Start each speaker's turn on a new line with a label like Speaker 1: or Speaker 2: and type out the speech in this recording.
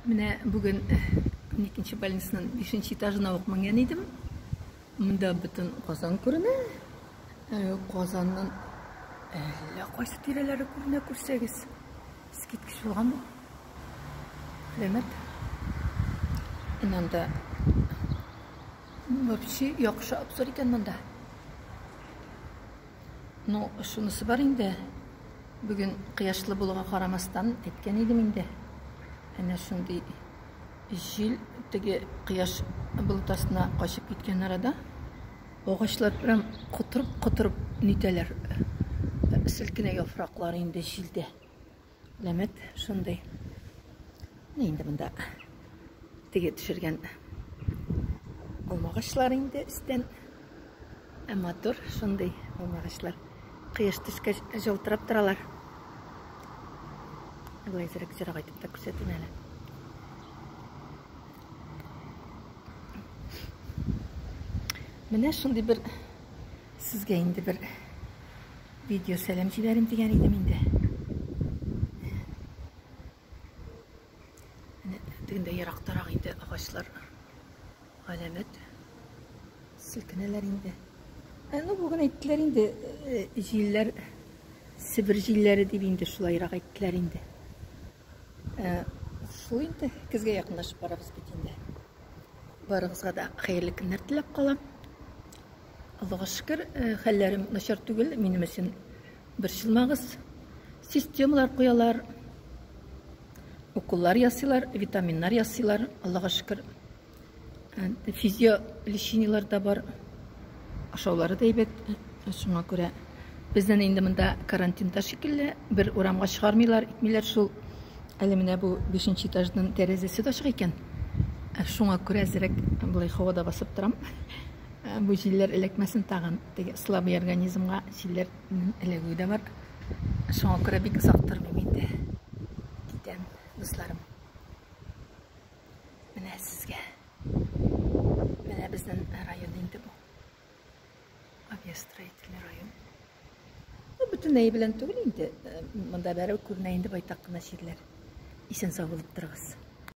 Speaker 1: Менә бүген 12 больницаның 5 этажына ук менгән идем. Монда бөтен Казан күренә. Казанның әллә кайсы тирәләре күренә күрсәгез. Искиткеч булган бу. Рәхмәт. Менә анда вообще яхшы обзор икән монда. Ну, шунысы бар инде. Бүген кояшлы булуга карамастан, әйткән идем инде. Әнә шундый җил теге кояш болыт астына качып киткән арада агачлар прям котырып-котырып нитәләр. Селкенә яфраклар инде җилдә. Ләмәт шундый. Менә инде монда теге төшергән алмагачлар инде өстән. Ә матур шундый алмагачлар. Кояш төшкәч җылтырап торалар. Болай әзрәк җырак итеп тә күрсәтим әле. Менә шундый бер сезгә инде бер видео сәлам җибәрим дигән идем инде. Менә тегендә ерактарак инде агачлар галәмәт селкенәләр инде. Ә, ну, бүген әйттеләр инде, җилләр, Себер җилләре дип инде шулайрак әйттеләр инде. Шул инде, көзгә якынлашып барабыз бит инде. Барыгызга да хәерле көннәр теләп калам. Аллага шөкер, хәлләрем начар түгел, минем өчен борчылмагыз. Системалар куялар, уколлар ясыйлар, витаминнар ясыйлар, Аллага шөкер. Физиолечениелар да бар. Ашаулары да әйбәт. Шуңа күрә бездән инде монда карантинда шикелле, бер урамга чыгармыйлар, итмиләр шул. Әле менә бу 5 этажның тәрәзәсе дә ачык икән. Шуңа күрә әзрәк болай һавада басып торам. Бу җилләр эләкмәсен тагын, теге слабый организмга җилләр эләгүе дә бар. Шуңа күрә бик озак тормыйм инде. Китәм, дусларым. Менә сезгә. Менә безнең район инде бу. Авиастроительный район. Бу бөтенләй белән түгел инде. Монда бәрәү күренә инде байтак кына җирләр. Исән сау булып торыгыз.